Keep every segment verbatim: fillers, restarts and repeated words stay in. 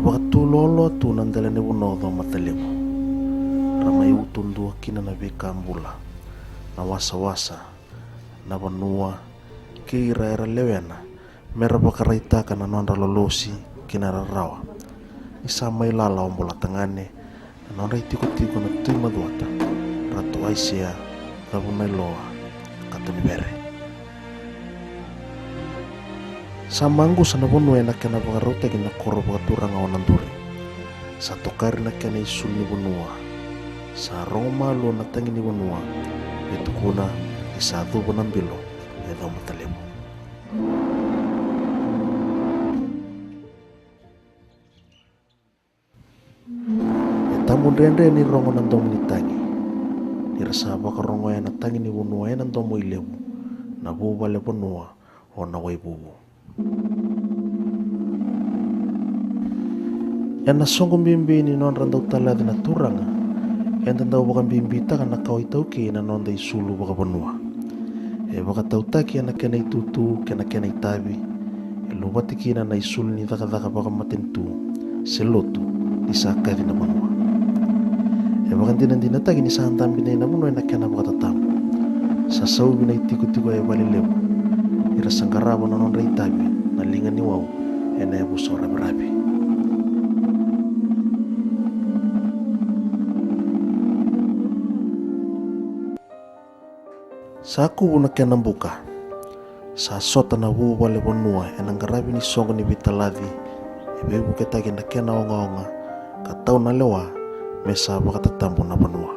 Vakatuloaloa tu na dela ni vanua o Caumatalevu. Ra mai uto dua kina na veika bula, na wasawasa, na vanua kei ira era lewena me ra vakaraitaka na nodra lolosi kei na rarawa. Ni sa mai lala o Bolatagane, na nodra itikotiko na Tui Macuata, Ratu Aisea Cavunailoa Katonivere. Sa maqusa na vanua ena kena vakarautaki na koro vakaturaga o Naduri. Sa tokari na kena isulu ni vanua. Sa rogo malua na tagi ni vanua, e tukuna ni sa cuva na bilo e Caumatalevu. E tabu dredre ni rogo na domo ni tagi ni ra sa vakarogoya na tagi ni vanua ena domo i levu na vuvale vanua o Nawaivuvu. Ena soqo bibi ni nodra dau talaci na turaga, eda dau vakabibitaka na kawa iTaukei na noda isulu vakavanua. E vakatautaki ena kena itutu kei na kena itavi, e luvati kina na isulu ni cakacaka vakamatanitu se lotu ni sa kaci na vanua. E vakadinadinataki ni sa dabe nei na vanua ena kena vakatatabu. Sa sauvi na itikotiko e Valelevu ni ra sa qarava na nodra itavi na liga ni wau ena yavusa o Raviravi. Sa kuvu na kena buka. Sa sota na vuvale vanua ena qaravi ni soqo ni veitalaci e veivuketaki na kena ogaoga ka tau na lewa me sa vakatatabu na vanua.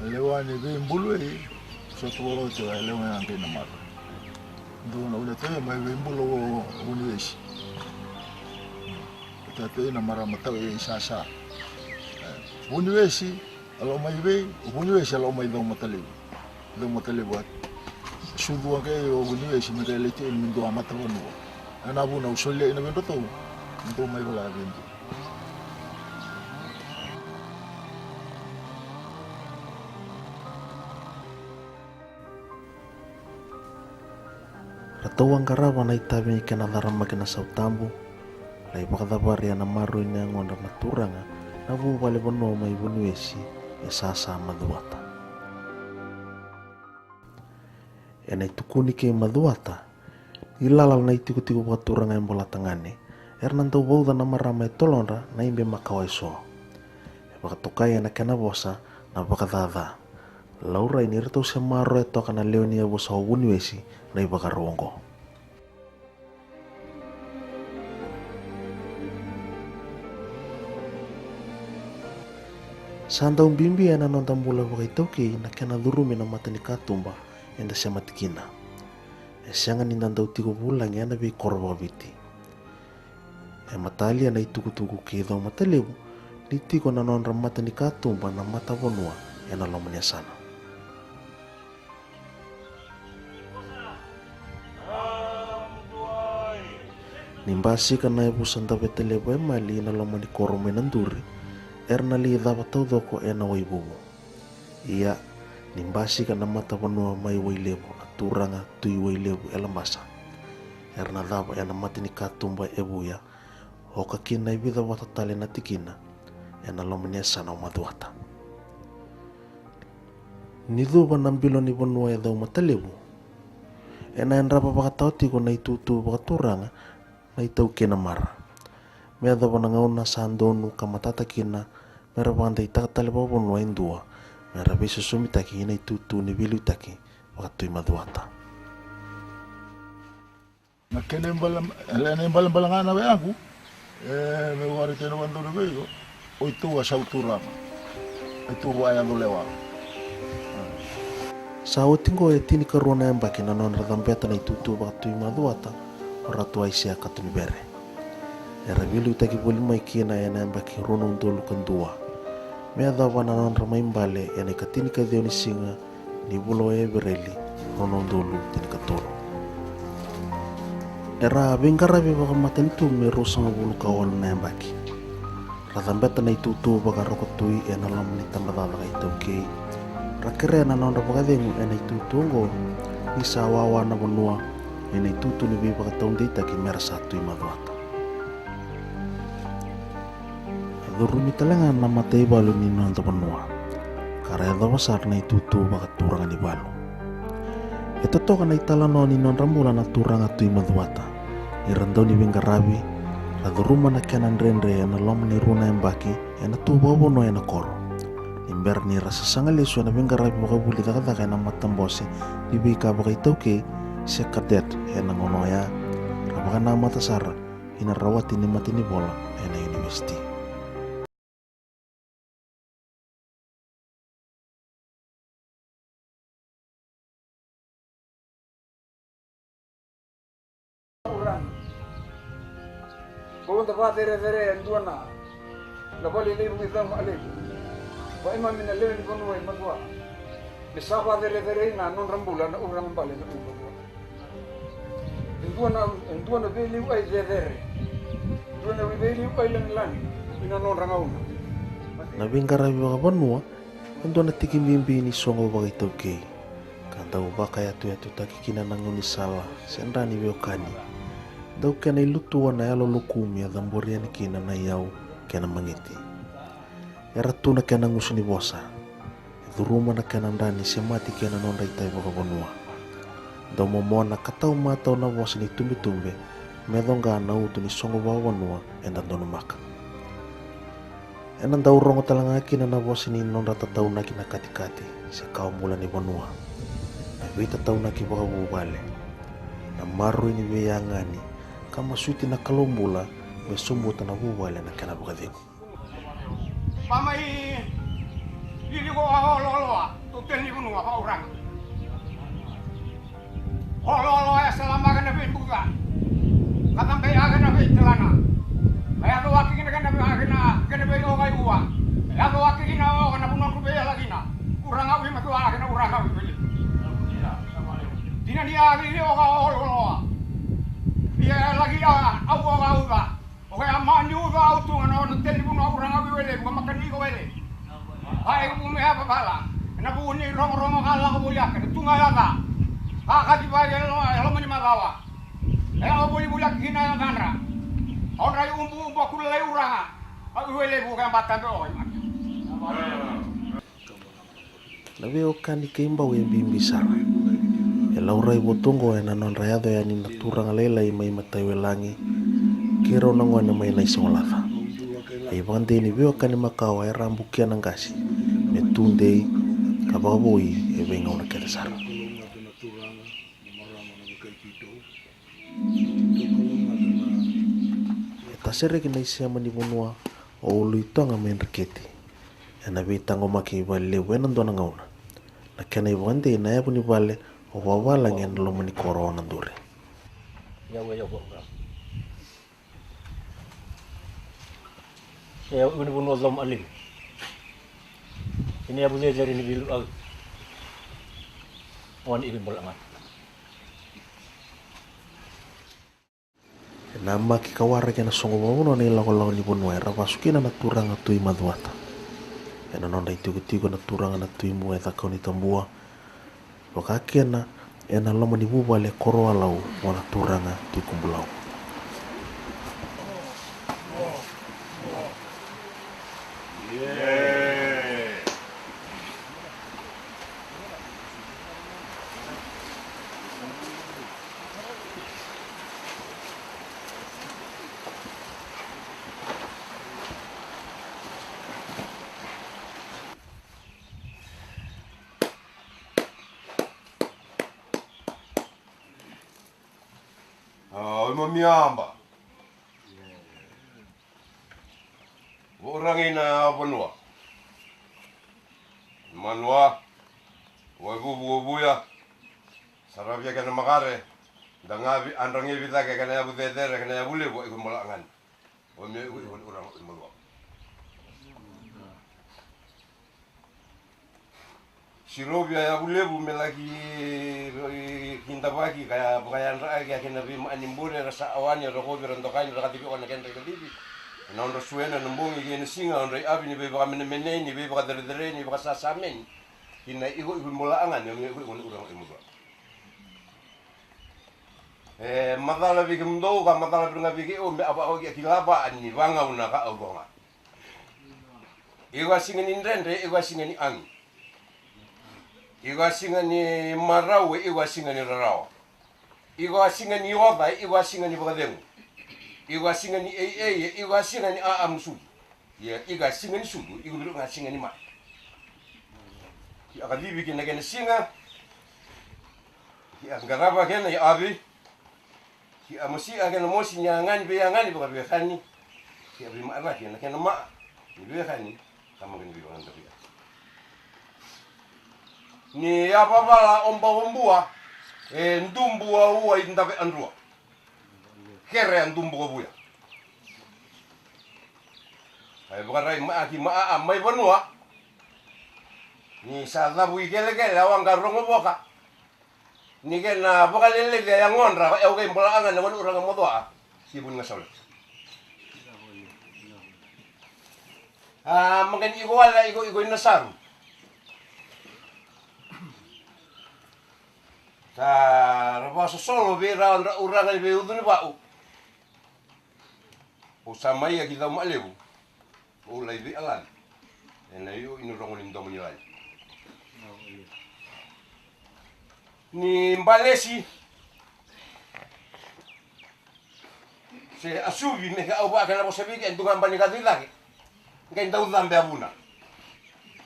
Lewa ni veibulu ei, sa tu vaka oti a lewa ya kei na mara. Dua na ule tei mai veibulu o Vuniwesi. Ta tei na mara matau ei sasa. Vuniwesi a lako mai vei, Vuniwesi a lako mai Caumatalevu. Caumatalevu a sucu a kei o Vuniwesi me kei leti ei me dua matavanua. Ena vuna au solia ina vedratou me dou mai vala vei dou. Ratou a qarava na itavi ni kena caramaki na sautabu, lai vakacavari ena maroroi ni yagodra na turaga na vuvale vanua mai Vuniwesi e sasa Macuata. Ena itukuni kei Macuata, ni lala na itikotiko vakaturaga e Bolatagane, era na dau vauca na marama e tolodra na ibe makawa eso. E vakatokai ena kena vosa na vakacaca. Laurai ni ratou se maroroya toka na lewe ni yavusa o Vuniwesi na ivakarau oqo. Sa dau bibi ena noda bula vakaitaukei na kena curumi na mata ni katuba eda sema tikina. E sega ni da dau tiko vulagi ena veikoro vakaviti. E matalia na itukutuku kei Caumatalevu ni tiko na nodra mata ni katuba na matavanua ena loma ni yasana. Ni basika na yavusa Davetalevu e Mali ina loma ni koro mai Naduri, era na lai cava taucoko ena Waivuvu. Ia, ni basika na matavanua mai Wailevu na turaga Tui Wailevu e Labasa, era na cava ena mata ni katuba e Vuya, oka kina e vica vata tale na tikina ena loma ni yasana o Macuata. Ni cuva na bilo ni vanua e Caumatalevu, ena yadrava vakatawa tiko na itutu vakaturaga na iTaukei na mara. Me yacova na gauna sa donu ka matata kina me ra vakadeitaka tale vakavanua e dua me ra veisosomitaki ina itutu ni veiliutaki vaka-Tui Macuata. Na kena ibale, na ibalebale ga na wekaqu, e, meu vakaraitaka na vakadodonu vei iko, o itou a sau turaga. Turu a yaco lewa. Sa oti oqo e tinikarua na yabaki na nodra cabeta na itutu vakatui macuata o Ratu Aisea Katonivere. Era veiliutaki voli mai kina ena yabaki rua na udolu ka dua me yacova na nodra mai bale ena ikatinikaciwa ni siga ni vula o Evereli, rua na udolu tinikatolu. Era veiqaravi vakamatanitu me ruasagavulu ka walu na yabaki. Ra cabeta na itutu vakarokotui ena loma ni tabacakacaka iTaukei. Ra kerea na nodra vakacegu ena itutu oqo ni sa wawa na vanua ena itutu ni veivakataudeitaki mera sa tui macuata. A curumi tale ga na mataivalu ni noda vanua ka ra yacova sara na itutu vakaturaga ni valu. E totoka na italanoa ni nodra bula na turaga tui macuata. Ni ra dau ni veiqaravi, ra curuma na kena dredre ena loma ni rua na yabaki ena tu vakavanua ena koro. Ni bera ni ra sasaga lesu ena veiqaravi vakavuli cakacaka ena matabose ni veika vakaitaukei se kadet ena gauna oya, ra vakanamata sara ina rawati ni matanivola ena univesiti. Ko da vacerecerei e dua na, na vale levu i Cau Malevu. Vaimami na lewe ni vanua i Macuata. Me sa vacerecerei na nodra bula na uraga bale na uraga. E dua na, e dua na veiliu ai cecere. Dua na veiliu ai lagilagi ina nodra gauna. Na veiqaravi vakavanua e dua na tiki bibi ni soqo vakaitaukei ka dau vakayatuyatutaki kina na gaunisala se dra ni veiwekani. Dau kena ilutua na yalo lukumi e cabori yani kina na iyau kei na magiti. Era tu na kena gusu ni vosa. E curuma na kena dra ni semati kei na nodra itavi vakavanua. Dau momona ka taumatau na vosa ni tubetube me coqa na utu ni soqo vakavanua eda donumaka. Ena dau rogo tale ga kina na vosa ni nodra tataunaki na katikati se kawa bula ni vanua. Na veitataunaki vakavuvale, na maroroi ni veiyagani ka masuti na Kalou bula me sobuta na vuvale na kena vakacegu. Mamai lili ko a olooloa, tuteni vanua vakauraga. Olooloa e salamaka na veibuca ka cabeaka na veitelana. Ka yacowaki kina kena veakina kena veioka i ua. Ka yacowaki kina oka na vanua ko veiyalakina. Uraga ui matuaka na uraga ui veli. Dina ni a lili oka olooloa. Ia e laki a au oka uca. O koya a mani uca au tu ga na ono teni vanua uraga vei wele vua makani ko wele. A e vu me a vavala ena vu ni rogorogo ka lako voliaka na tu ga yaca. Ka kaci vale e loma ni macawa. E lako volivolika kina yacadra. Odra i ubuubu a kula lai uraga. A vei wele vu koya bata be o koya mata. Na veiwekani kei Bau e bibi sara. E laurai votu oqo ena nodra yaco yani na turaga lailai mai Mataiwelagi kei rau na gone mai Naisogolaca. Na ivakadei ni veiwekani makawa era a bukia na qasi me tudei ka vakavoui e veigauna kece sara. E tasereki na isema ni vanua o Uluitoga mai Dreketi. Ena veitaqomaki i valelevu ena dua na gauna. Na kena ivakadei na yavu ni vale o vavalagi ena loma ni koro o Naduri. Yavu e yavu vaka. E yavu ni vanua Cau Malevu. Ina yavu cecere ni vilu au. Oni ivi bola ngata. E namaki ka waraki ena soqo vakavanua na ilakolako ni vanua era vasu kina na turaga Tui Macuata. Ena nodra itikotiko na turaga na Tui Mua e Cakaunitabua, vakakina ena loma ni vuvale Koroalau vua na turaga Tui Kubulau. A, oi mamiaba. Vauragi na vanua. Manua, waivuvu o Vuya, saravia kena makare, dagavi, adragevi cake kena yavu cecere, kena yavu levu, iko i Bola Agane. O me iko, iko ni uraga o i Macuata. Sirovia yavu levu me laki kidavaki ka vakayadraki a kena veima'a ni bure, ra sa awani, ra kovi, ra dokani, ra kacivi o na kedra i kacivi. Ena odra suena na bogi kei na siga, odra i avi ni veivakamenemenei, ni veivakacerecerei, ni vakasasameni. Kina iko, iko i Bola Agane, o me iko, iko ni uraga o i Macuata. E macala vei kemudou ka macala vei ga vei kei'ou me a va'o ki a kila va'a ni vagauna ka au coga. Iko a siga ni dredre, iko a siga ni agi. Iko a siga ni marau, iko a siga ni rarawa. Iko a siga ni oca, iko a siga ni vakacegu. Iko a siga ni eiei, iko a siga ni a'amusucu. Ia iko a siga ni sucu, iko vei rau ga siga ni ma'a. Ki a kacivi kina kena siga. Ki a qarava kena i avi. Ki a masi'a kena mosi ni yagani vei yagani vakaveiwekani. Ki a veima'araki ena kena ma'a ni veiwekani. Ka maka ni veivakadavia. Ni a vavala o Bavabua e dubu a ua i dave a drua. Kere a dubu ka vuya. Ai vakarai ma'a ki ma'a a mai vanua. Ni sa cavu i kelekele a waqa rogo voka. Ni kena vakaleleci a yagodra e au kei Bola Agane na gone uraga Macuata. Si vuni ga saule. A maka ni iko wale iko iko i na saru. Sa ra vakasosolo vei ira a dra uraga ni veiucu ni va'u. Ou sa mai ia ki Cauma'a levu. Ou lai vei'alali ena i'o i na rogo ni domo ni lali. Ni balesi se asuvi me ke au va'a kena vosa vei ke e duga bani ka cui cake. Qai dau cabe a vuna.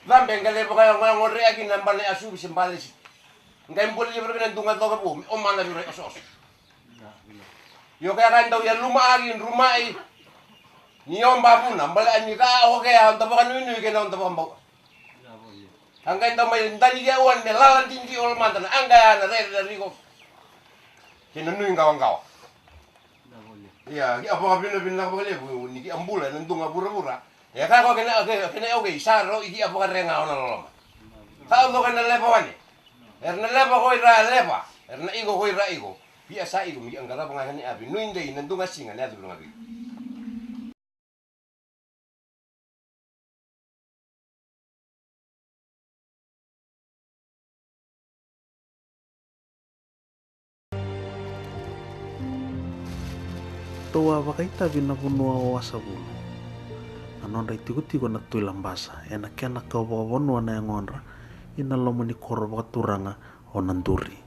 Cabe qai lai vakayagoyago rea kina bana e asuvi se balesi. Qai boli livara kina duga coka vou me omana vei ira i osooso. Io kea ka dau ia luma'aki druma'i. Ni oba a vuna bale a ni ka a oke a oda vakanuinui kei na oda vakabau'a. A qai dau mai dani ki a uani me lala didi o lomada na a qai a na rere na riko. Kei na nui qawaqawa. Ia ki a vakavinavinaka vakalevu ni ki a bula ena duga vuravura. E ka ko kena ke kena au kei sa ro i ki a vakarega o na loloma. Ka o ko kena leva wane. Era na leva ko ira leva. Era na iko ko ira iko. Pia sa iko mi ki a qarava ga kena avi nui dei na duga siga na yacu vira ga vei. Tou a vakaitavi na vanua o Wasavulu. Na nodra itikotiko na Tui Labasa ena kena kau vakavanua na yagodra ina loma ni koro vakaturaga o Naduri.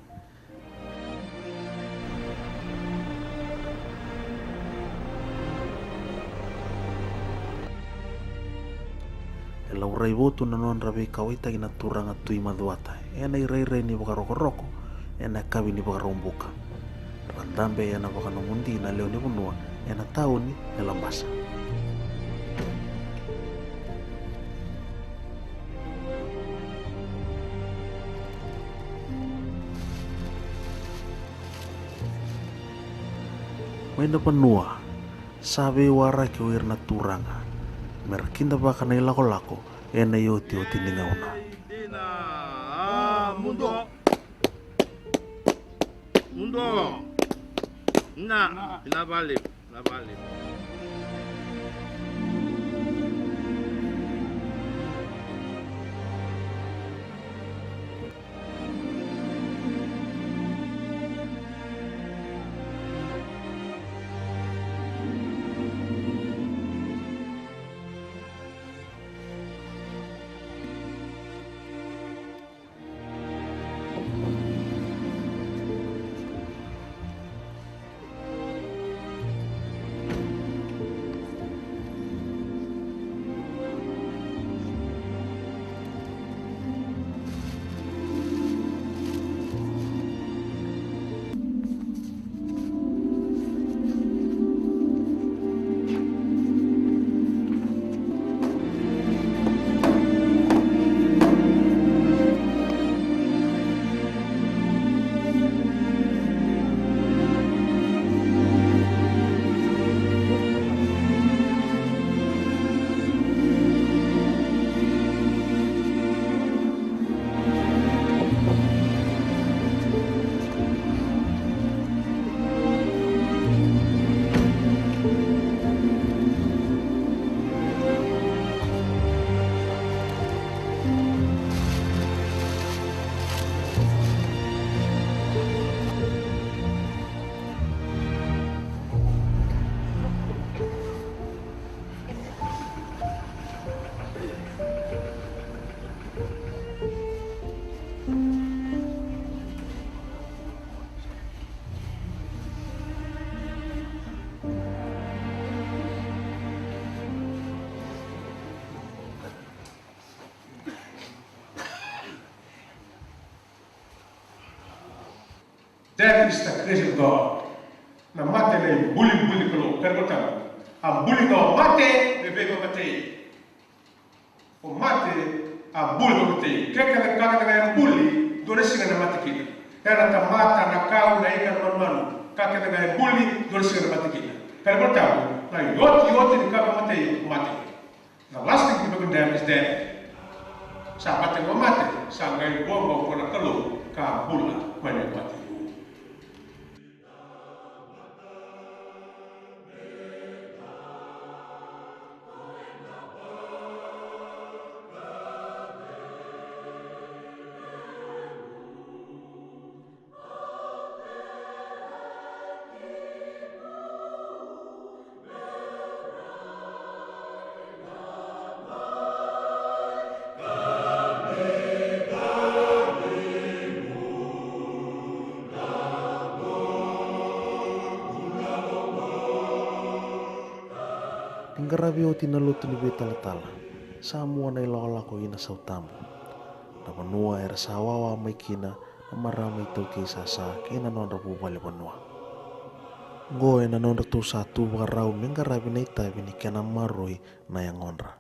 E laurai votu na nodra veikauwaitaki na turaga Tui Macuata ena irairai ni vakarokoroko ena yakavi ni Vakaraubuka. Ra dabe ena vakanomodi na lewe ni vanua ena tauni e Labasa. Mai na vanua sa veiwaraki o ira na turaga me ra kidavaka na ilakolako ena iotioti ni gauna. Dina, a, muduo. Muduo. Na, na vale, na vale. Death is the creation of God. Na mate na ibulibuli ni Kalou. Kena ibalebale, a buli ga o mate me veivakamatei. O mate a buli vakamatei. Ke kece, ka kece ga e buli, dua na siga na mate kina. Era tamata, na kau, na ika, na manumanu, ka kece ga e buli, dua na siga na mate kina. Kena ibalebale, na iotioti ni ka vakamatei, mate. The last thing to be condemned is death. Sa mate o mate, sa qai vo ga o koya na Kalou ka bula mai na mate. Ni qaravi oti na lotu ni veitalatala, sa mua na ilakolako ina sautabu. Na vanua era sa wawa mai kina na marama iTaukei sasa kei na nodra vuvale vanua. Oqo ena nodratou sa tu vakarau me qaravi na itavi ni kena maroroi na yagodra.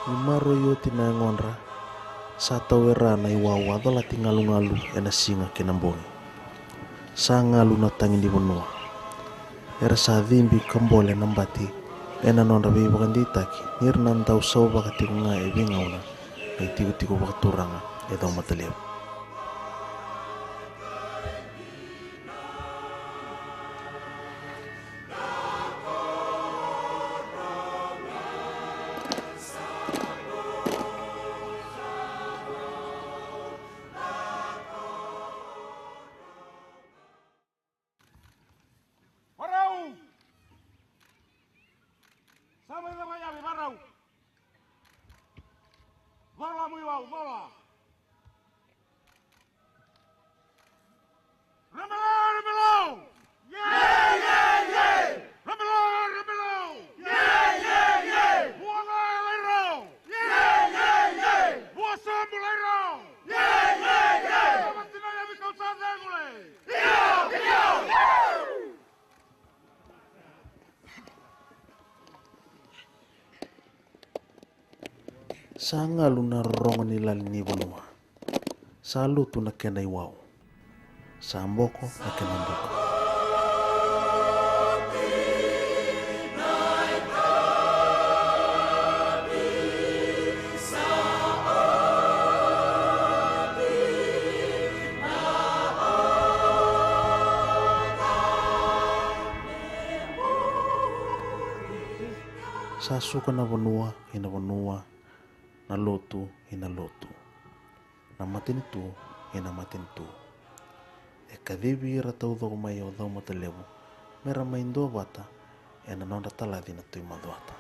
Ni maroroi oti na yagodra, sa tauera na iwau a colati galugalu ena siga kei na bogi. Sa galu na tagi ni vanua. Era sa cibi ka bole na bati ena nodra veivakadeitaki ni ra na dau sauvaka tiko ga e veigauna na itikotiko vakaturaga e Caumatalevu. Varau! Sa mai cava yavi, varau! Cola mu iwau, cola! Rebelo, rebelo! Ye, ye, ye! Rebelo, rebelo! Ye, ye, ye! Vua ga e lai rau! Ye, ye, ye! Vua sobu lai rau! Ye, ye, ye! Sa vati na yavi kau sa cegule! Io, io! Sa galu na rorogo ni lali ni vanua. Sa lutu na kena iwau. Sa boko na kena boko. Sa suka na vanua ina vanua, na lotu ina lotu, na matanitu ina matanitu. E kacivi ira taucoko mai o Caumatalevu me ra mai duavata ena nodra talaci na Tui Macuata.